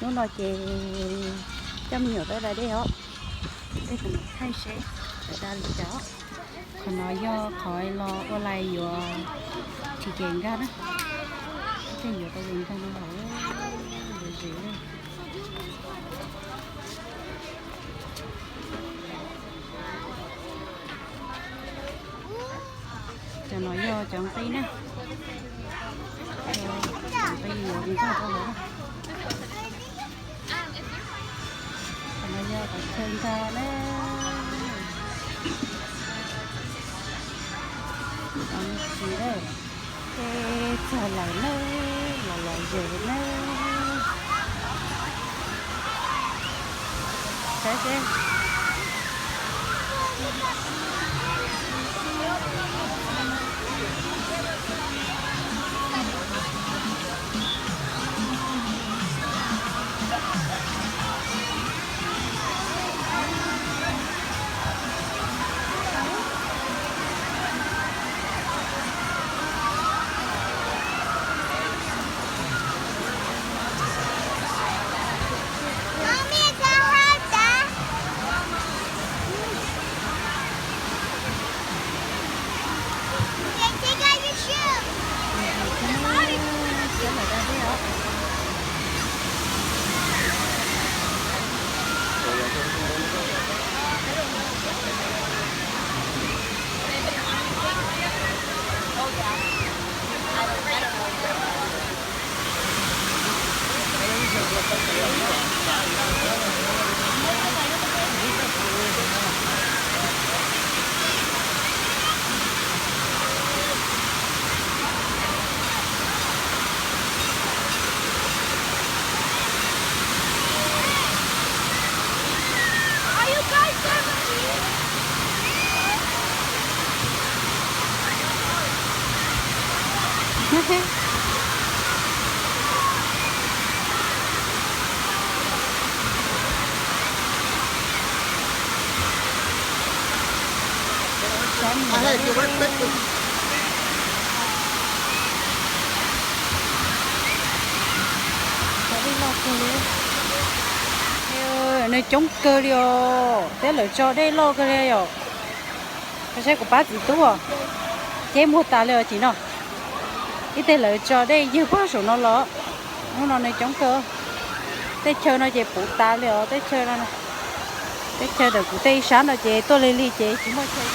Hnub no ces coj me nyuam tuaj da dej os. Tej kuv mus thaij seb lawv da li cas. Qhov no yog qhov los ua lais yuav tsis ces nkag na. Tej yuav tau ces nkag no hauv ze. Cov no yog cov nqi na. Cov nqi yuav nkag rau hauv. Qhov no yog qhov chaw nkag na. Tsis, ces txog lawm na, los los ze na. Saib seb. Nws coob kawg li os, teb lawv tso dej loj kawg li yom. Saib kuv pab txiv tub os, ceb muag tas li os cim no. Ib teg lawv tso dej ywg puag saum no los. Hnub no nws coob kawg. Tej chaw no ces puv tas li os, tej chaw no. Tej chaw ntawm kuv tej ib sab no ces tuaj lig lig ces tsis muaj chaw.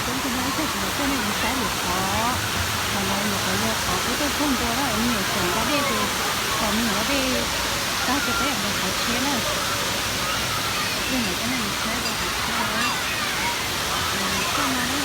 Coob tiag no ib txhia kuv mam coj nej mus saib lwm qhov. Qhov no nyuam qhuav yog qhov peb tuaj txog ntua na, me nyuam xyaum da dej ces kom me nyuam da dej tag ces peb mam mus qhov tshiab na. Peb mam coj nej mus saib rau qhov tshiab. Txog no na.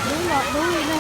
Dub los dub li na.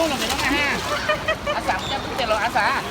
Los me no na ha. A xav mus coj tub tes los a xav.